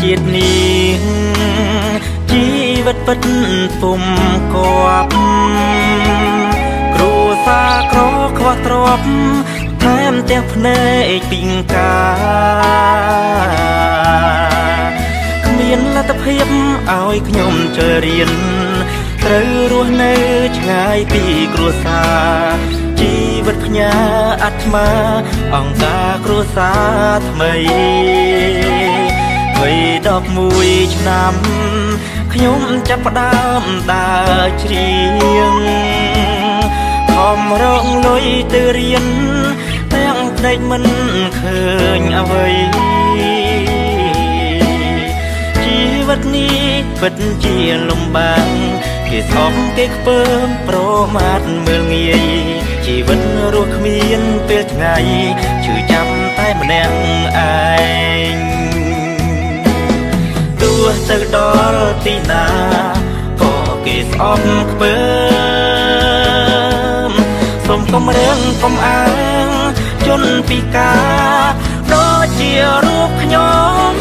ជាតិនេះ ជីវិតពិតពុំគប់ គ្រួសារក្រខ្វះទ្រព្យ ថែមទាំងភ្នែកពីងកា គ្មានលទ្ធភាពឲ្យខ្ញុំចូលរៀន ត្រូវរស់នៅឆ្ងាយពីគ្រួសារ ជីវិតផ្ញើអាត្មាអង្គការគ្រួសារថ្មី។ វ័យ11ឆ្នាំ ខ្ញុំចាប់ផ្ដើមដើរច្រៀង ខំរកលុយទៅរៀន ទាំងភ្នែកមិនឃើញអ្វី ជីវិតនេះពិតជាលំបាក គេស្អប់គេខ្ពើមប្រមាថមើលងាយ ជីវិតរស់គ្មានពេលថ្ងៃ ឈឺចាំតែម្នាក់ឯង ទោះទៅដល់ទីណាក៏គេស្អប់ខ្ពើម សូមកុំរឿងកុំអើងជនពិការដូចជារូបខ្ញុំ